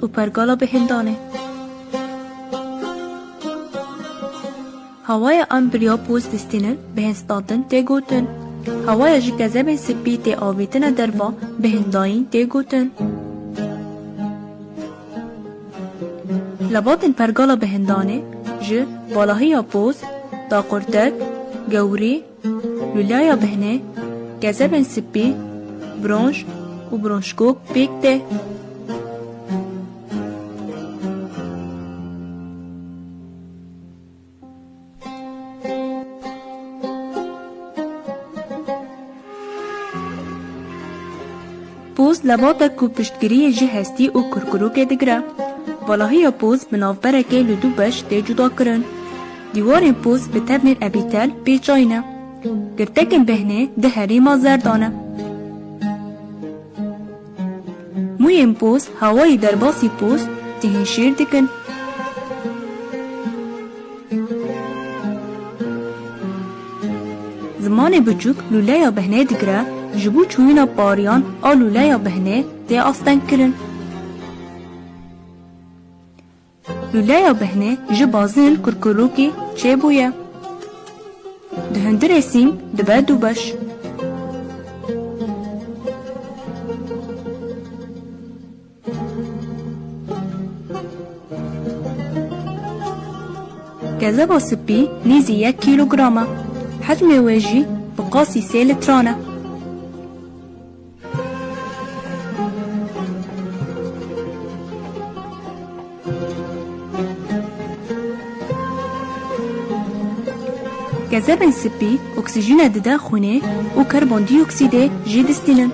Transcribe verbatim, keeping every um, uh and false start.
û pergala bihindanê. Hawaya em bi riya poz distînin, bihin standin tê gotin. Hawaya ji kezebên spî tê avêtine derva, bihindayîn tê gotin. Lebatên pergala bihindanê ji valahiya poz, daqurtek, gewrî, lûleya bihnê, kezebên spî, bronj û bronjkok pêk tê. Poz lebatek ku piştgiriyê ji hestî û kurkurokê digire. Valahiya poz bi navberekê li du beş tê cudakirin. Dîwarên poz bi tevnên ebîtel pêçayî ne. Girtekên behnê di herêma zer de ne. Mûyên poz hawayî derbasî poz têhîn şîr dikin. Zimanê biçûk lûleya behnê digire, ji bo çûyîna pariyan a lûleya behnê tê astengkirin. Lûleya behnê ji bazin kurkurokî çêbûye. Di hundirê sîng dibe du beş. Kezeba spî nêzî yek kîlogram e. Hecmê wê jî bi qasî sê litran e. Kezebên spî oksîjîne dide xwînê û karbondîoksîdê jî distînin.